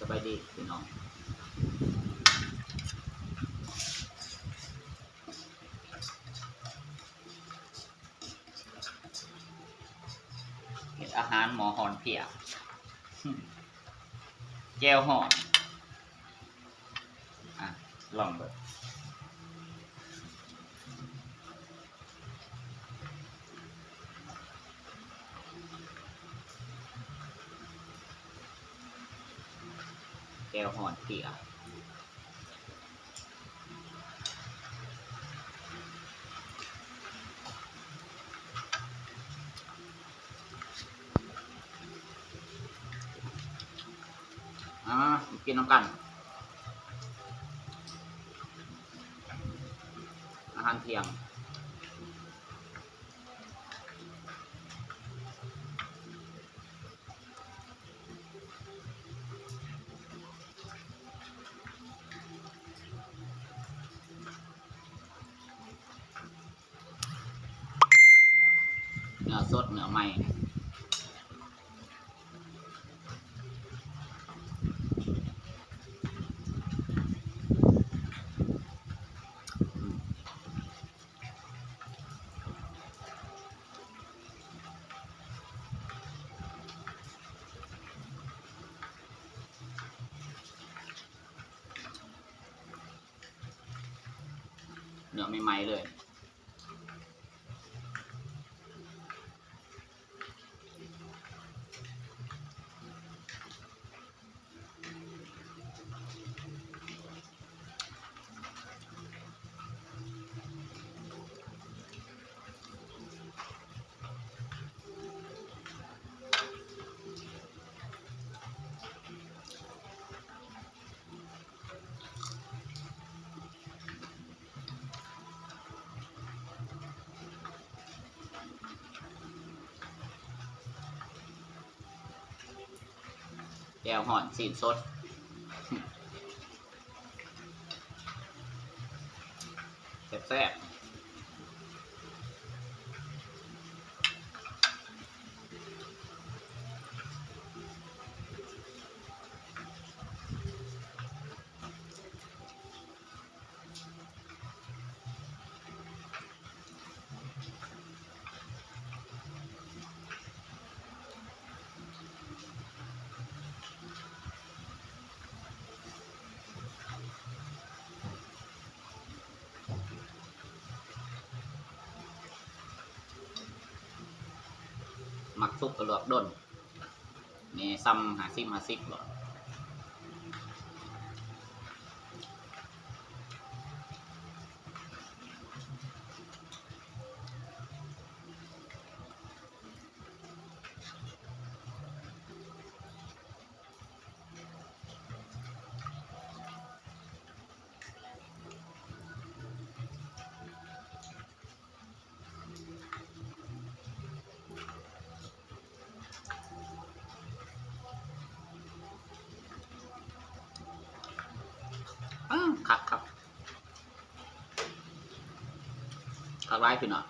ສະບາຍດີພີ່ນ້ອງ ເຮັດອາຫານໝໍ້ຮ້ອນເພຍ ແຈ່ວຮ້ອນ ອ່ະ ລອງເບິ່ງ ແຈ່ວຮ້ອນເພຍ. ມາ ມາ ມາກິນນຳກັນ ອາຫານທ່ຽງ. ເນື້ອສົດ ເນື້ອໃໝ່. ເນື້ອໃໝ່ໆເລີຍ. ແຈ່ວຮ້ອນ ຊີ້ນສົດ ແຊບໆ. ມັກສຸກກະລວກດົນ. ນີ້ສ່ຳຫ້າສິບຫ້າສິບບໍ່? ອືມ ຄັກໆ ຄັກຫຼາຍພີ່ນ້ອງ.